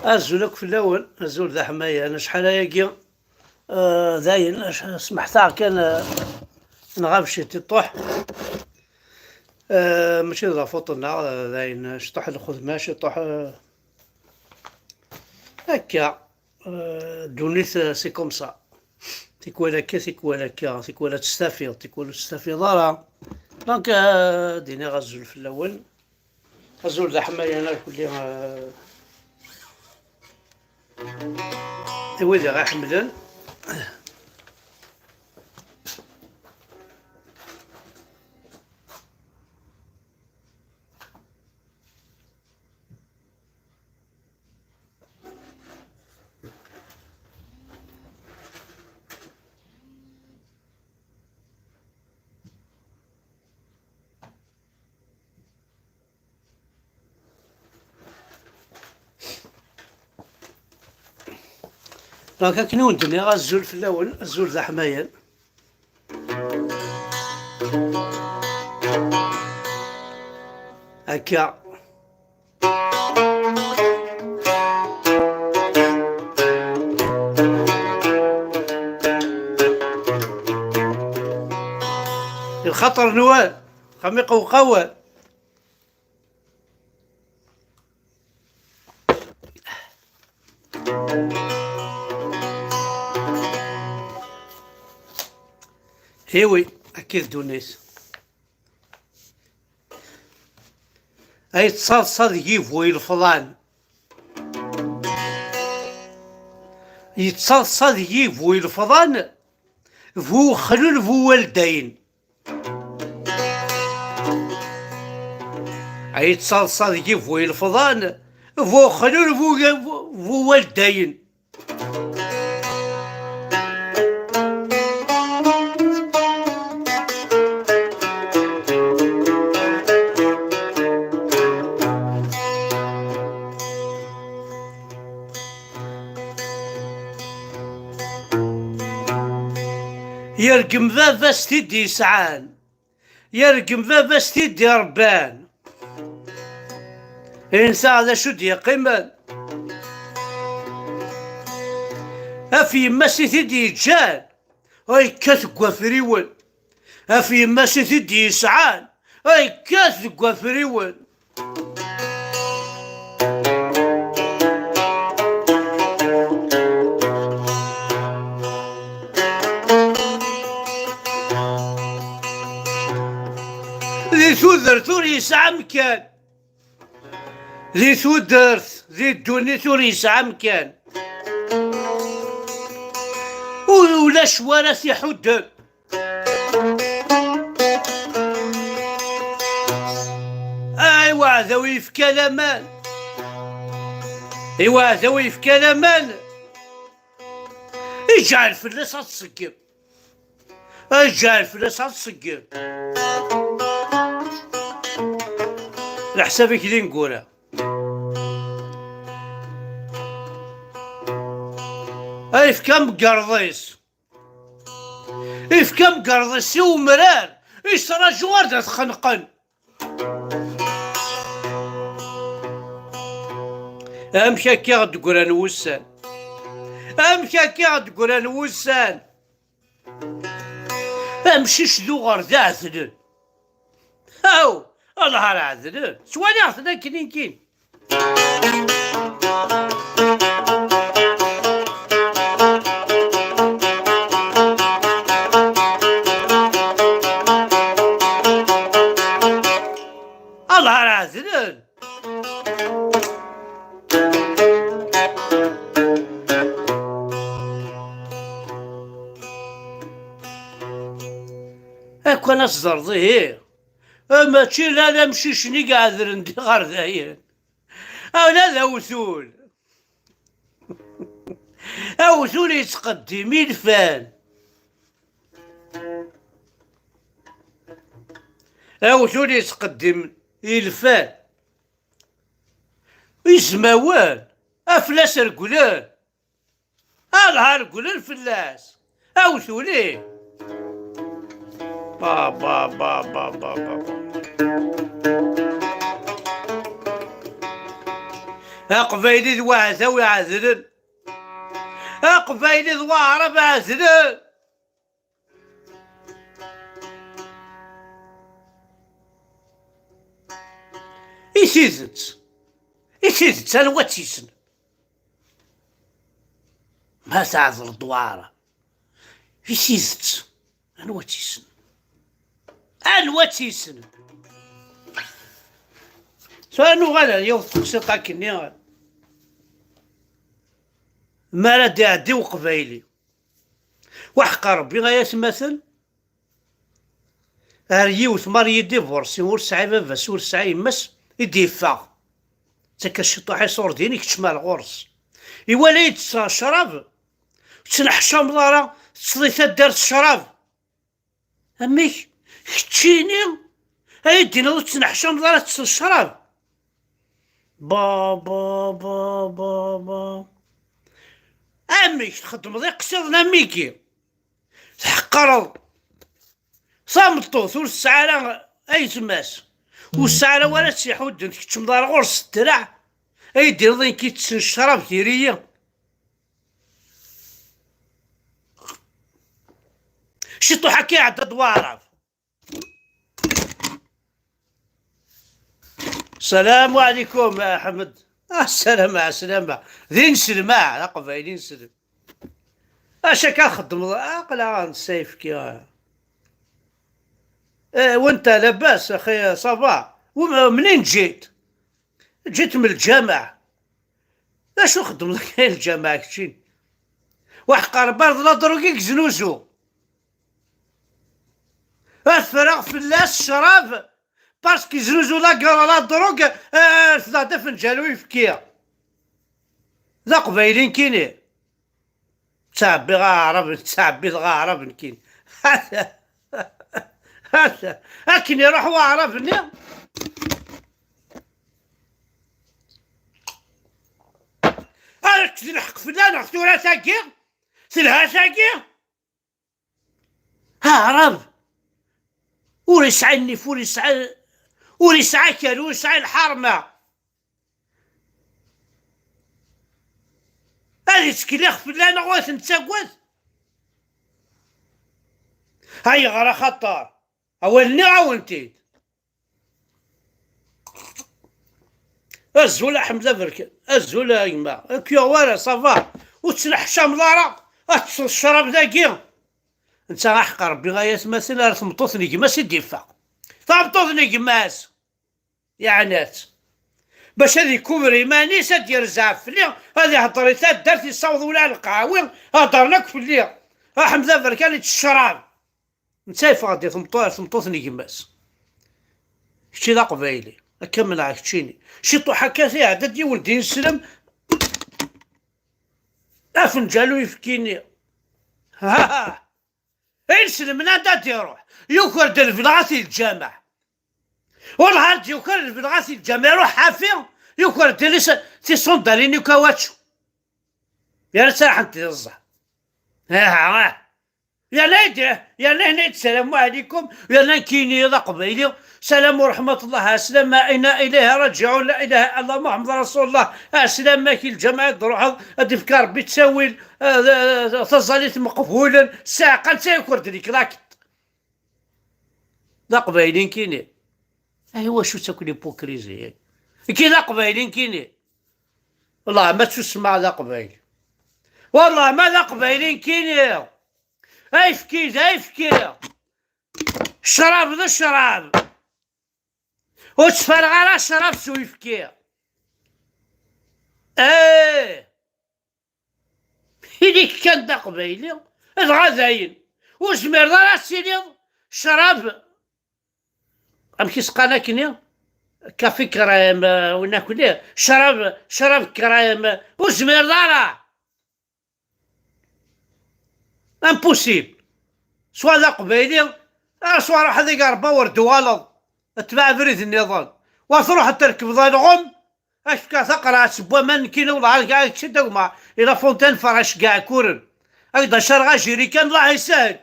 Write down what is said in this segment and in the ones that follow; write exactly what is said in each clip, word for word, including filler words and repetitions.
Azul akk fell-awen, azul d aḥmayan, acḥal ayagi, eh, dayen, ac-, smeḥtaɣ kan, eh, nɣab ciṭ iṭuḥ. Eh, mačči d la faute-nneɣ, eh, dayen, ciṭuḥ lxedma, ciṭuḥ, eh, akka, eh, ddunit, eh, c'est comme ça. Tikwal akka, tikwal akka, tikwal ad testafiḍ, tikwal ur testafiḍ ara. Donc, eh, ad d-iniɣ azul fell-awen. Azul d aḥmayan ar kulli, eh, i wid i ɣ-iḥemmlen. Donc, akken i wen-d-nniɣ, azul fell-awen, azul d aḥmayan. Akka. Lxaṭer n wal, xam iqewqawen. Iwi, akka i d ddunit. Ay yettaḍsa deg-i bu ilefḍan. Yettaḍsa deg-i bu ilefḍan, bu uxlul, bu waldayen. Ay yettaḍsa deg-i bu ilefḍan, bu uxlul, bu, bu, bu waldayen. Yergem baba-s t-id-yesɛan. Yergem baba-s t-id-irebban. Insa d acu d-yeqqimen. Af yemma-s i t-id-yeǧǧan, ay yekkat deg wafriwen. Af yemma-s i t-id-yesɛan, ay yekkat deg wafriwen. Di tudert ur yesɛi amkan. Di tudert, di ddunit ur yesɛi amkan. Ur ulac wara t-iḥudden. Ay waɛdaw yefka laman. I waɛdaw yefka laman. Iǧɛel fell-as ad tṣeggem. Iǧɛel fell-as ad tṣeggem. Leḥsab-ik d ineggura. Ay yefka amgerḍ-is. Yefka amgerḍ-is i umrar, yettraǧu ar d at-xenqen. Amek akka i ɣ-d-ggran wussan? Amek akka i ɣ-d-ggran wussan? Amcic d uɣerda ɛedlen. Aw, Allah ara ɛedlen. Ttwaliɣ-ten akken i nekkini. Allah ara ɛedlen. Akk ad as-ẓreḍ ihi. Mačči la d amcic-nni i iɛedlen d iɣerdayen. Ala d awtul. Awtul yettqeddim ilfan. Awtul yettqeddim ilfan. Izmawen, aflas reglen. Alha reglen fell-as. Awtul-i. Ba, ba, ba, ba, ba, ba, ba. Aqbayli d waɛdaw iɛedlen. Aqbayli d waɛrab iɛedlen. I tidet, i tidet, anwa tt-yessnen? Ma tɛedleḍ d waɛrab, i tidet, anwa tt-yessnen? Anwa tt-yessnen? Tura nuɣal ar yiwet teqsiṭ akkenni, mi ara d-iɛeddi uqbayli. Waḥeqqa Rebbi ay atmaten, ar yiwet mariée divorcée, ur tesɛi baba-s, ur tesɛi yemma-s, i d-yeffeɣ. Ttakka ciṭuḥ iṣurdiyen, ikeččem ar ɣur-s. Iwala-yi-d ttesseɣ ccrab, ur ttneḥcameḍ ara, teṭṭseḍ i taddart ccrab. Amek? Keččini ay d-tiniḍ ur ttneḥcameḍ ara teṭṭseḍ ccrab? Ba, ba, ba, ba, ba. Amek txeddmeḍ iqsiḍen am wigi? Tḥeqqreḍ tameṭṭut ur tesɛi ara ayetma-s, ur tesɛi ara wara tt-iḥudden, tkeččmeḍ ar ɣur-s ddreɛ, ay d-tiniḍ nekk itessen ccrab diri-yi. Ciṭuḥ akka iɛedda-d waɛrab. Salam ɛlikum a Ḥmed. Ah, salam, ɛeslama. D ineslem, ah, d aqbayli ineslem. Acu akka txeddmeḍ? Aql-aɣ nessayefki. Eh, wanta labas, axi, ça va? Wem-, منين جيت؟ جيت من الجامع. D acu txeddmeḍ akka i lǧameɛ keččini? Waḥeqqa Rebbi d la drogue i yeznuzu. Ad ffreɣ fell-as ccrab, parce que yeznuzu la, la drogue, eh, refdeɣ-d afenǧal uyefki. D aqbayli nekkini. Ttɛebbiɣ aɛrab, ttɛebbiɣ aɛrab nekkini. Hata, hata, akken iruḥ waɛrab-nni. Ar kečč d lḥeqq fell-aneɣ tura tagi, telha tagi. Aɛrab ur yesɛi nnif, ur yesɛi, ur yesɛi akal, ur yesɛi lḥerma. Ad yettkellix fell-aneɣ, ur t-nettagad. Ayɣer? Axaṭer awal nniɣ-awen-t-id. Azul a Ḥmed Aberkan, azul a gma, ur k-yuɣ wara, ça va, ur tettneḥcameḍ ara, ad teṭṭseḍ ccrab dagi. Netta aḥeqq Rebbi ay atmaten ar tmeṭṭut n gma-s i d-iffeɣ. Tameṭṭut n gma-s yeɛna-tt. Bac ad ikuber iman-is, ad d-yerzeɛ fell-i, ad ihedder i taddart, yessaweḍ ula ar lqaɛwi, heddren akk fell-i. A Ḥmed Aberkan ittecrab. Netta yeffeɣ-d i tmeṭṭu-, ar tmeṭṭut n gma-s. Kečči d aqbayli, akka menɛeɣ keččini. Ciṭuḥ akka iɛedda-d yiwen d ineslem, afenǧal uyefki-nni. Ha, ha, ha. Ineslem anda d-iruḥ? Yuker-d lbelɣa si lǧameɛ. Wallah ar d-yuker lbelɣa si lǧameɛ, iruḥ ḥafi, yuker-d iles tiṣundalin i kawaču. Yerna serḥent di ẓẓa. Aha, ah. Yerna-yi-d, yerna yenna-yi-d: "Salam ɛlikum", yerna nekkini d aqbayli: "Salam u ṛeḥmatullah, ɛeslama, inna ilayhi raǧiɛun, la ilaha illallah, Muḥemmed rasulullah, ɛeslama-k i lǧameɛ i d-truḥeḍ, ad d-ifk Ṛebbi ttawil, eh, eh, taẓallit meqbulen, ssaɛqa", netta yuker-d les claques. D aqbayli nekkini. Ay, wacu-tt akk l'hypocrisie? Nekki d aqbayli nekkini. Wallah ma ttusemmaɣ d aqbayli. Wallah ma d aqbayli nekkini. Ayefki d ayefki. Ccrab d ccrab. Ur ttfareɣ ara ccrab s uyefki. Eh! Ili-k kan d aqbayli, dɣa dayen. Ur tezmireḍ ara ad tiliḍ ccrab, amek i s-qqaren akkenni? Kafi crème, eh, win akkenni, ccrab, ccrab crème, ur tezmireḍ ara. Impossible. Swa d aqbayli, ah, swa ruḥ ad igerba ur d-twalaḍ. Tbeɛ abrid nniḍen. Wa truḥ ad terkbeḍ alɣem, ad k-fkeɣ taqerɛet n waman nekkini, welleh ad k-, ad k-ččen d agma. I La Fontaine Fraîche Gaɛkuren. Ad k-d-acerɣ ajirikan, Allah isahel.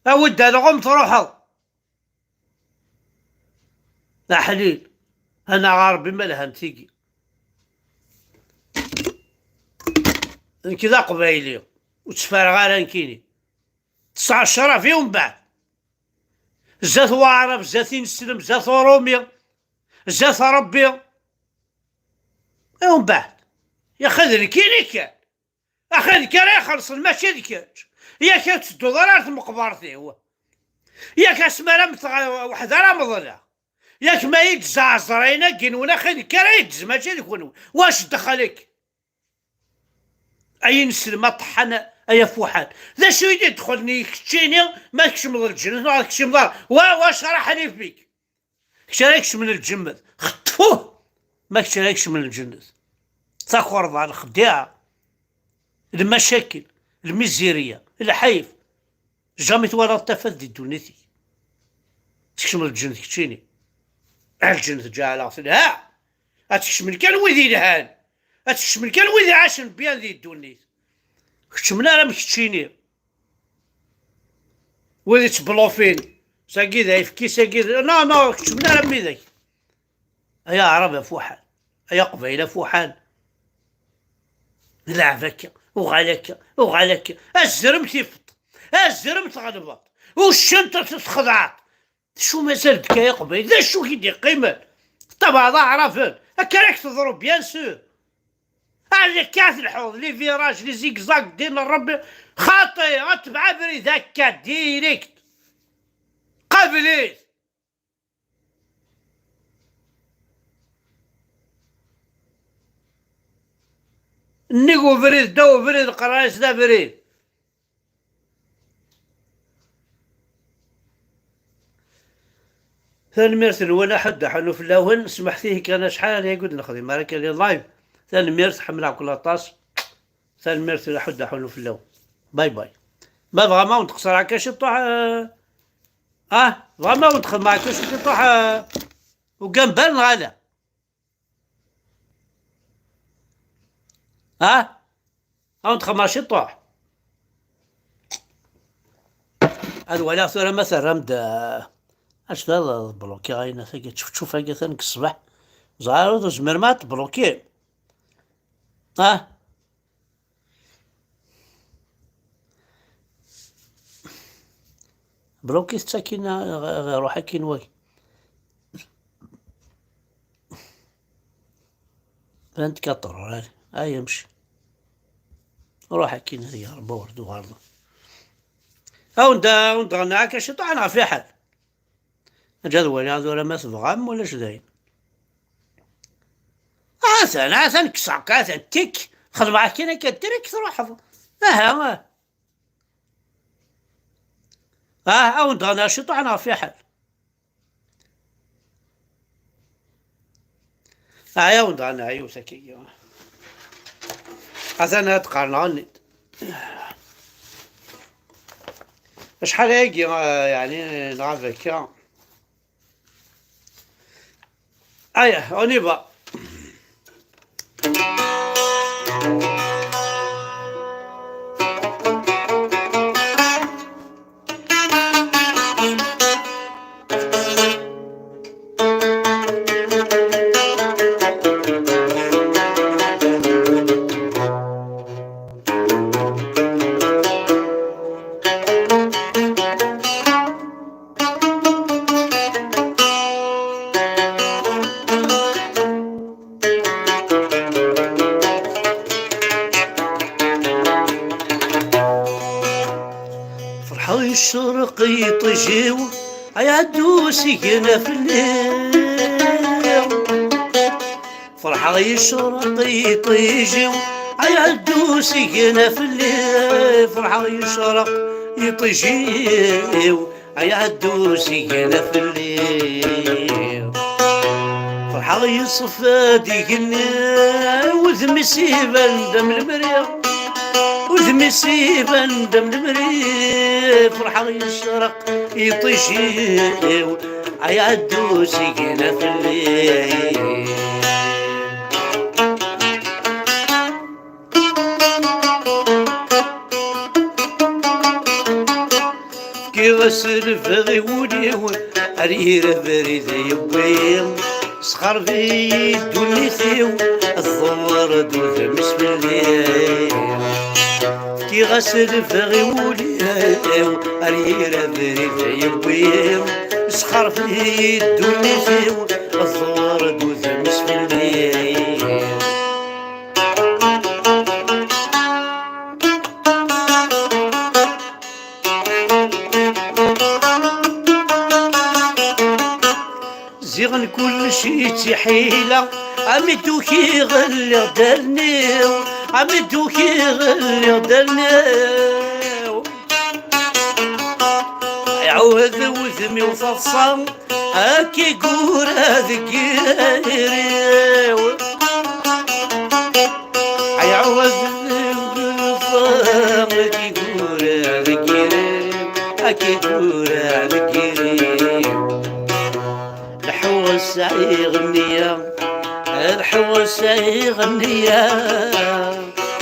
Awi-d alɣem, truḥeḍ. D aḥlil. Anɛeɣ a Ṛebbi ma lhant tigi. Nekk d aqbayli, ur ttfareɣ ara nekkini. Tesɛa ccrab i umbeɛd. Zdat waɛrab, zdat ineslem, zdat urumi, zdat rebbi. I umbeɛd, yaxi d nekkini kan. Axi d nekk ara ixelṣen, mačči d kečč. Yak ur tettedduḍ ara ar tmeqbert-iw. Yak asmi ara mmteɣ, weḥd ara meḍleɣ. Yak ma yi-d-zeɛẓer ayen-agi-nwen, axi d nekk ara yi-d-, mačči d kunwi. Wac ddexxel-ik? Ay ineslem aṭeḥḥan, ay afuḥan. D acu i d-idxlen i keččini ma tkecmeḍ lǧennet neɣ ur tkecmeḍ ara? Wa, wa craḥen ifik. Kečč ara ikecmen lǧennet. Xeṭṭfuh! Ma kečč ara ikecmen lǧennet. Takerḍa, lexdiɛa, lmacakil, lmizirya, lḥif. Jamais twalaḍ tafat di ddunit-ik. Tkecmeḍ lǧennet keččini. Ah, lǧennet ǧeɛleɣ telha. Ad tkecmen kan wid ilhan. Ad tkecmen kan wid iɛacen bien di ddunit. Kecmen ara am keččini. Wid ittblufin. Sagi d ayefki, sagi d, non, non, kecmen ara am widak. Ay aɛrab afuḥan. Ay aqbayli afuḥan. Lɛeb akka, uɣal akka, uɣal akka. Azrem tifeḍ. Azrem tɣelbeḍ. Uccen txedɛeḍ. D acu mazal deg ay aqbayli? D acu i k-id-iqqimen? Tettabaɛeḍ aɛraben. Akka ara k-teḍru, bien sûr. Ar akka telḥuḍ, les virages, les zigzags, ddin n Rebbi. Xaṭi, atbeɛ abrid akka, direct. Qabel-it. Nnig ubrid, ddaw ubrid, qqaren-as d abrid. Tanemmirt-nwen, aḥuddu aḥunnu fell-awen. Smeḥt-iyi kan acḥal aya ur d-nexdim ara kan les lives. Tanemmirt, ḥemmleɣ-ken aṭas. Tanemmirt, aḥuddu aḥunnu fell-awen. Bye bye. Ma bɣa ma wen-d-qeṣṣreɣ akka ciṭuḥ, eh, ah, bɣa ma wen-d-xedmeɣ akka ciṭuḥ, eh, ugambar neɣ ala? Ah? Ad wen-d-xedmeɣ ciṭuḥ. Ad waliɣ tura ma terram-d, eh, acu d, ad blukiɣ ayen tagi, tčuf-tčuf-agi atan deg ṣṣbeḥ. Ẓer, ur tezmirem ad tblukim. Ah? Blokit-tt akkin, ɣ-, ɣ-, ruḥ akkin wagi. Vingt-quatre heures, ay, ay, amci. Ruḥ akkin, ad yerbew ɣer duɣerḍa. Awen-d, awen-d ɣennaɣ akka ciṭuḥ neɣ fiḥel. Aǧa ad waliɣ tura ma tebɣam ulac dayen. Atan, atan kkseɣ-k, atan tik. Xedmeɣ-ak kan akka trik, truḥeḍ. Aha, ah. Ah, awen-d ɣennaɣ ciṭuḥ neɣ fiḥel. Ɛyawen dɣa neɛyut akkagi. Atan ad qqaren ɣennit. Acḥal ayagi, eh, yeɛni nɣab akka. Aya, on y va. Ferḥeɣ yecreq yiṭij-iw, ay ɛeddu signa fell-i. Ferḥeɣ yecreq yiṭij-iw, ay ɛeddu signa fell-i. Ferḥeɣ yecreq yiṭij-iw, ay ɛeddu signa fell-i. Ferḥeɣ yeṣfa-d igenni, wudem-is iban-d am lemri. Wudem-is iban-d am lemri. Ferḥeɣ yecreq yiṭij-iw, ay ɛeddu signa fell-i. Fkiɣ-as lfeɣ i wul-iw, ar yir abrid yewwi. Sxerb-iyi ddunit-iw, tḍewwer-d udem-is fell-i. Fkiɣ-as lebɣi i wul-iw, ar yir abrid yewwi. Sxerb-iyi ddunit-iw, tḍewwer-d udem-is fell-i. Ziɣen kullec i d tiḥila, ami d-ukiɣ lliɣ d allen-iw, ami d-ukiɣ lliɣ d allen-iw. Iɛuhed wudem-iw taḍsa, ad k-igura deg yiri-w. Iɛuhed wudem-iw taḍsa, ad k-igura deg yiri-w, ad k-igura deg yiri-w. Lḥu sɛiɣ nniya, lḥu sɛiɣ nniya,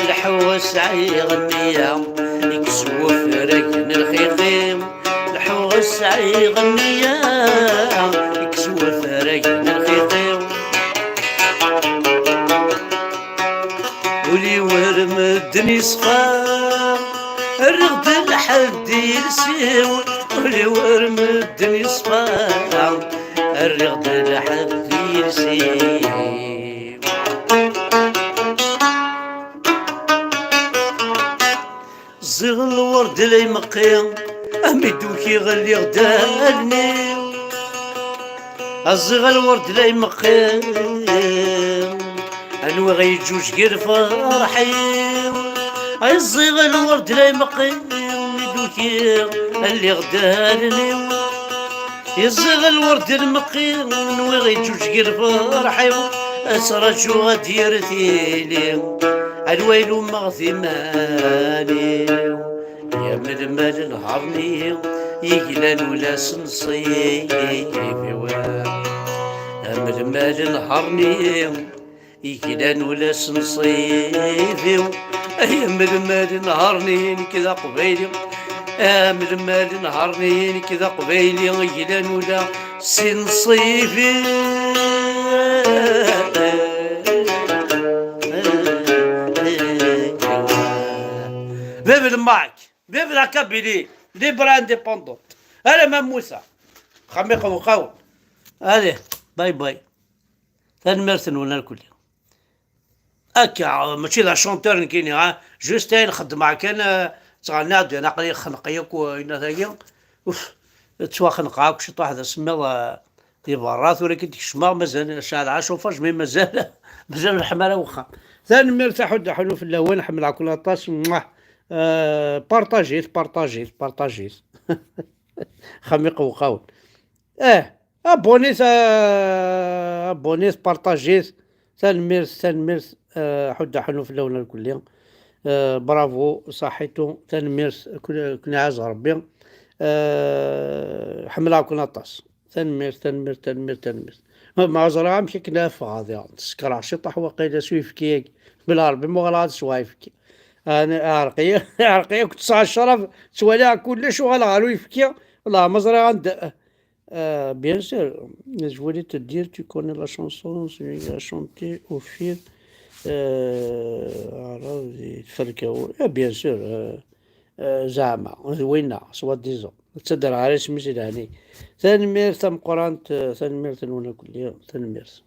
lḥu sɛiɣ nniya, yekkes wefrag n lxiqi. Lḥu sɛiɣ nniya, yekkes wefrag n lxiqi. Ul-iw ar medden yeṣfa, rriɣ-d lḥedd i yiles-iw. Ul-iw ar medden yeṣfa, rriɣ-d lḥedd i yiles-iw. Ẓẓiɣ lwerd la imeqqi, ami d-ukiɣ lliɣ d allen-iw. Ẓẓiɣ lwerd la imeqqi, anwa ɣ-yeǧǧuǧ gar lferḥ-iw. Ay ẓẓiɣ lwerd la imeqqi, mi d-ukiɣ lliɣ d allen-iw. Iẓẓiɣ lwerd lmeqqi, nwiɣ iǧuǧ gar lferḥ-iw. Attraǧuɣ ad d-yerr tili, alwaylu mmeɣ timan-iw. Yam lmal nehṛen-i yiglan ula s nṣib-iw. Am lmal nehṛen-i yiglan ula s nṣib-iw. Ay am lmal nehṛen-i nekk d aqbayli. Am lmal nehṛen-i nekk d aqbayli, yiglan ula s nṣib-iw. Vive le Mac, vive la Kabylie, libre indépendante. Ala ma mmusa. Xamiq uqaw. Allez, bye bye. Tanemmirt-nwen alkulli. Akka, mačči d achanteur nekkini, ha? Juste ayen xeddmeɣ kan, eh, ttɣenniɣ-d, aql-i xenqeɣ akk, eh, inna tagi. Uf, ttwaxenqeɣ akk ciṭuḥ d asemmiḍ, eh, di berra, tura kan d-kecmeɣ, mazal ceɛleɣ acufaj, mais mazal, mazal ur neḥma ara wexxam. Tanemmirt a Ḥud Aḥunu fell-awen, ḥemmleɣ-ken aṭas, mwah. Eh, partajit, partajit, partajit. Xamiq uqawen. Eh, abonnez, eh, abonnez, partajit. Tanemmirt, tanemmirt, eh, Ḥud Aḥunu fell-awen alkulli. Eh, bravo, saḥitu, tanemmirt, kun-, kun iɛaz Rebbi. Eh, ḥemmleɣ-ken aṭas. Tanemmirt, tanemmirt, tanemmirt, tanemmirt. Ma, ma ẓriɣ amek akken ad ffɣeɣ diɣen. Sekreɣ ciṭuḥ waqila s uyefki-agi. Bla Rebbi ma uɣaleɣ ad sweɣ ayefki. Ɛerqi-, ɛerqi akk tesɛa ccrab, ttwaliɣ kullec, uɣaleɣ ɣer uyefki. Wallah, ma ẓriɣ anda. Euh, bien sûr, je voulais te dire, tu connais la chanson, celui qui a chanté au fil, euh, Arav di Tferka. Eh, bien sûr, euh, euh, zeɛma, d winna, soi-disant. Ttadreɣ ar isem-is ilehni. Tanemmirt tameqqrant, euh, tanemmirt-nwen akk-, tanemmirt.